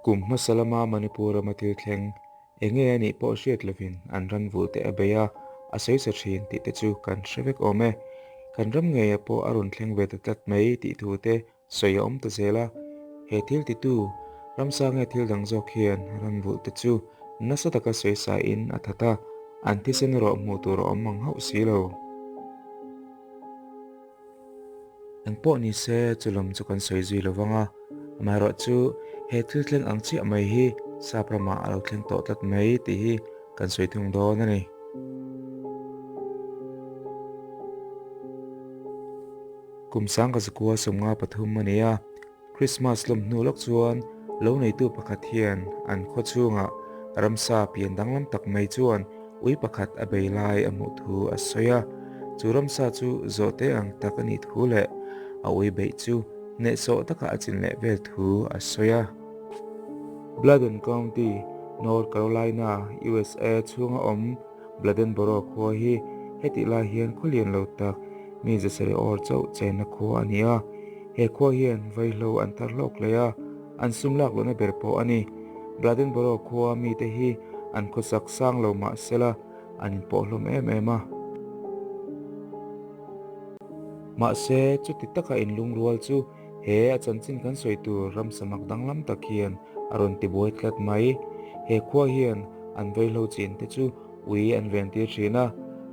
Kum hmasa lama Manipur rama thil thleng eng nge a nih pawh hriat lovin an ran vulh te a bei a, a sawisa thin tih te chu kan hre vek awm e. Kan ram ngeiah pawh a rawn thleng ve ta tlat mai tih thu te sawi a awm ta zel a. He thil titu ramsa nge thil dang zawk hian ran vulh te chu nasa taka sawisa in a that a, an thisen erawh hmuh tur a awm ang hauh si lo. Eng pawh ni se chu lam chu kan sawi zui lo vang a, amaherawh chu he thil thleng ang chiah mai hi sap ramah a lo thleng tawh tlat mai tih hi kan sawi thung dawn a ni. Kum sangka zakua 53 a ni a, Krismas lawm hnu lawk chuan lo neitu pakhat hian an khaw chhungah ramsa pian danglam tak mai chuan ui pakhat a bei lai a hmuh thu a sawi a. Chu ramsa chu zawhte ang tak a nih thu leh a ui beih chu hnehsawh taka a chin leh vel thu a sawi a. Bladen County, North Carolina, USA chhunga awm Bladenboro khua hi hetih lai hian khaw lian lo tak mi zasarih awr chauh chenna khua a ni a. He khua hian vaihlo an thar hlawk hle a, an sum lak lohna ber pawh a ni. Bladenboro khua mite hi an khawsak sang lo mah sela an inpawh hlawm em em a. Mahse, chuti taka inlungrual chu he a chanchin kan sawi tur ramsa mak danglam tak hian a rawn ti buai tlat mai. He khua hian an vaihlo chin te chu ui an ven tir thin a,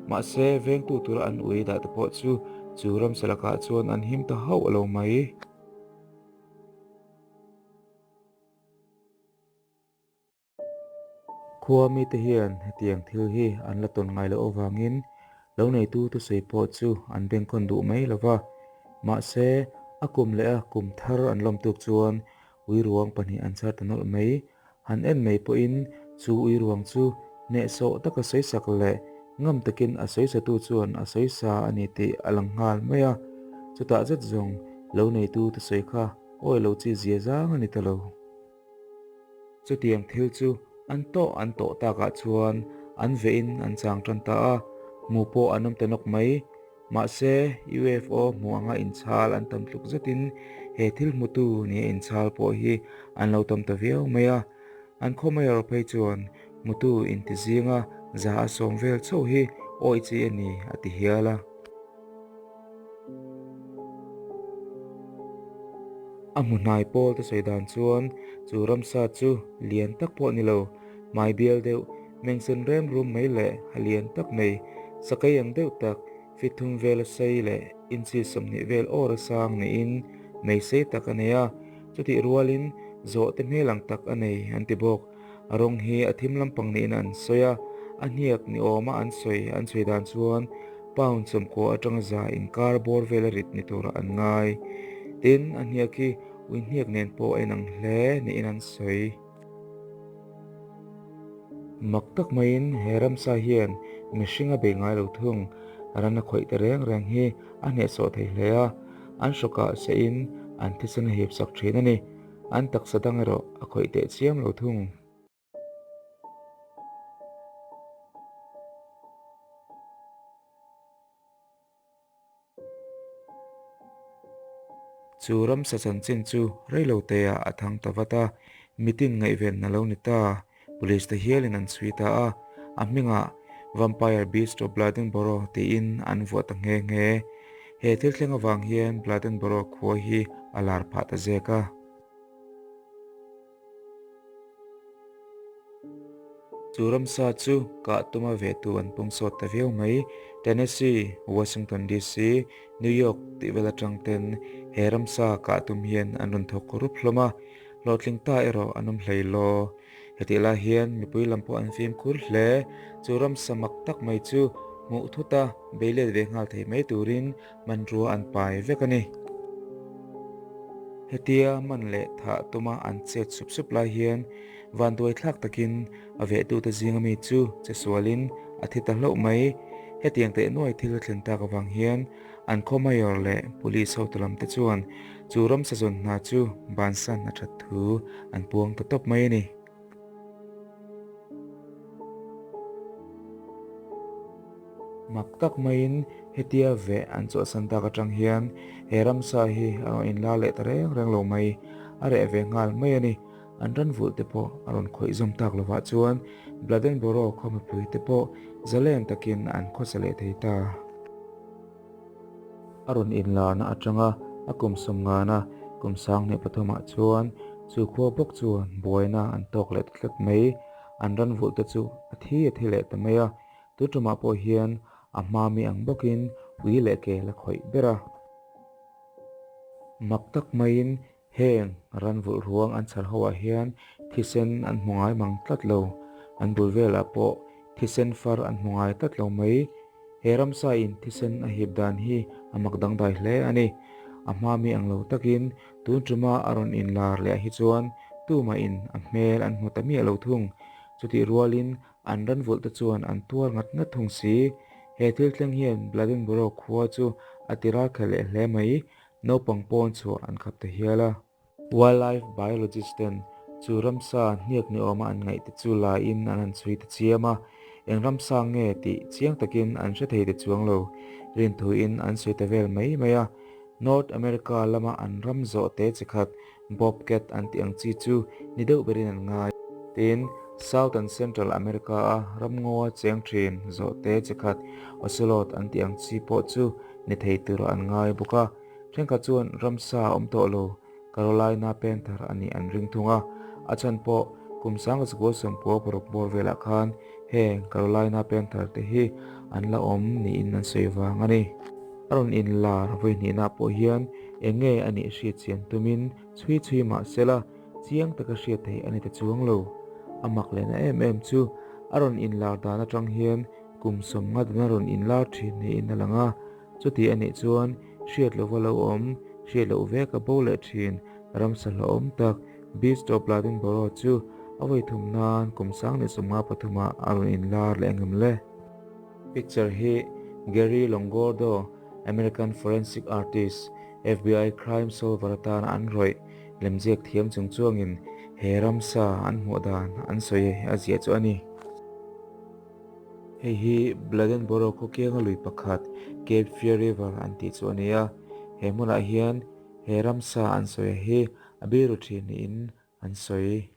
mahse vengtu tura an ui dah te pawh chu chu ramsa lakah chuan an him ta hauh lo mai. Khua mite hian hetiang thil hi an la tawn ngai loh avangin lo neitu thusawi pawh chu an bengkhawn duh mai lo va, mahse a kum leh a kum thar an lawm tuk chuan ui ruang pahnih an chhar ta nawlh mai. Han en mai pawhin chu ui ruang chu hnehsawh taka sawisak leh ngam takin a sawisatu chuan a sawisa a ni tih a lang nghal mai a, chutah zet zawng lo neitu thusawi kha awi lo chi zia zang a ni ta lo. Chutiang thil chu an tawh an tawh takah chuan an vehin an chang tan ta a, hmu pawh an awm ta nawk mai. Mahse, UFO hmu anga inchhal an tam tluk zetin he thil hmutu nia inchhal pawh hi an lo tam ta viau mai a. An khaw mayor phei chuan hmutu inti zinga za a sawm vel chauh hi awih chi a ni a ti hial a. A hmu hnai pawl te sawi dan chuan chu ramsa chu lian tak pawh ni lo, hmai bial deuh, mengsen rem rum mai leh ha lian tak nei, sakei ang deuh tak, fit thum vela sei leh inchi 20 vel awr a sang niin mei sei tak a nei a, chutih rualin zawhte hmel ang tak a nei an ti bawk. A rawng hi a thim lampang niin an sawi a, a hniak ni awma an sawi an sawi dan chuan pound 90 atanga za inkar bawr vela rit ni turah an ngai. Tin, a hniak hi ui hniak nen pawh a inang hle niin an sawi. Mak tak maiin he ramsa hian mihring a bei ngai lo thung, ran a khawih ta reng reng hi a hnehsawh thei hle a, an hrawkah sehin an thisen a hip sak thin a ni. An taksa dang erawh a khawih teh chiam lo thung. Chu ramsa chanchin chu reilo teah a thang ta vat a, mitin ngaihven a lo ni ta. Police te hialin an chhui ta a, a hmingah Vampire Beast of Bladenboro tiin an vuah ta nghe nghe. He thil thleng avang hian Bladenboro khua hi a lar phah ta zek a. Chu ramsa chu kah tuma vetu an pung sawt ta viau mai. Tennessee, Washington DC, New York tih vel atang ten he ramsa kah tum hian an rawn thawk rup hlawm a. Hlawhtling ta erawh an awm hlei law. Hetih lai hian mipui lam pawh an fimkhur hle. Chu ramsa mak tak mai chu hmuh thut a, bei let ve nghal thei mai turin hmanrua an pai vek a ni. Hetia man leh thah tuma an chet sup sup lai hian vanduai thlak takin a vehtute zinga mi chu che sualin a thi ta hlauh mai. Hetiang teh nuai thil a thlen tak avang hian An khaw mayor leh police hotu lam te chuan chu ramsa zawn hna chu bansan a that thu an puang ta tawp mai a ni. Mak tak maiin hetia veh an chawhsan tak atang hian he ramsa hi a rawn inla leh ta reng reng lo mai, a reh ve nghal mai a ni. an ran vulh te pawh a rawn khawih zawm tak lovah chuan Bladenboro khaw mipui te pawh zalen takin an khawsa leh thei ta. A rawn inlarna atanga a kum sawmngana kum sanghnih pathumah chuan chu khua bawk chuan buaina an tawk leh ta tlat mai. An ran vulh te chu a thi a thi leh ta mai a, tu tumah pawh hian a hma mi ang bawkin ui leh kel a khawih ber a. Mak tak maiin Heng ran vulh ruang an chhar ho ah hian thisen an hmu ngai mang tlat lo. An bul velah pawh thisen far an hmu ngai tlat lo mai. He ramsa in thisen a hip dan hi a mak dangdai hle a ni. A hma mi ang lo takin tun tuma a rawn inlar leh ah hi chuan tumah in a hmel an hmu ta miah lo thung. Chutih rualin an ran vulh te chuan an tuar ngat ngat thung si. He thil thleng hian Bladenboro khua chu a ti ralkhelh leh hle mai. Naupang pawn chhuah an khap ta hial a. Wildlife biologist ten chu ramsa hniak ni awma an ngaih te chu laiin an han chhui ta chiam a, eng ramsa nge tih chiang takin an hre thei ta chuang lo. Rinthuin an sawi ta vel mai mai a. North America lama an ram zawh te chi khat bobcat an tih ang chi chu ni deuh berin an ngai. Tin, South and Central America-a ramngawa cheng thin zawh te chi khat ocelot an tih ang chi pawh chu ni thei tur an ngai bawk a, thenkhat chuan ramsa a awm tawh lo, Carolina Panther a nih an ring thung a, a chhan pawh kum sanga chukua sawmpua paruk bawr velah khan heng Carolina Panther te hi an la awm niin an sawi vang a ni. A rawn inlar vawi hnihna pawh hian eng nge a nih hriat chian tumin chhui chhui mah sela chiang taka hriat theih a ni ta chuang lo. A mak lehna em em chu a rawn inlar dan atang hian Kum sawmnga dana rawn inlar thin niin a lang a, chuti a nih chuan hriat lova lo awm, hriat loh vek a bo leh thin ramsa hlauhawm tak Beast of Bladenboro chu a vawi thum nan kum sang leh 15 ah a rawn inlar leh engem le. Picture hi Gary Longordo, American forensic artist, FBI crime solver atana an rawih lemziak thiam chung chuangin he ramsa an hmuh dan an sawi a ziah chu a ni. Hei hi Bladenboro khawkianga lui pakhat Cape Fear River an tih chu a ni a, he hmunah hian he ramsa an sawi hi a biru thin niin an sawi.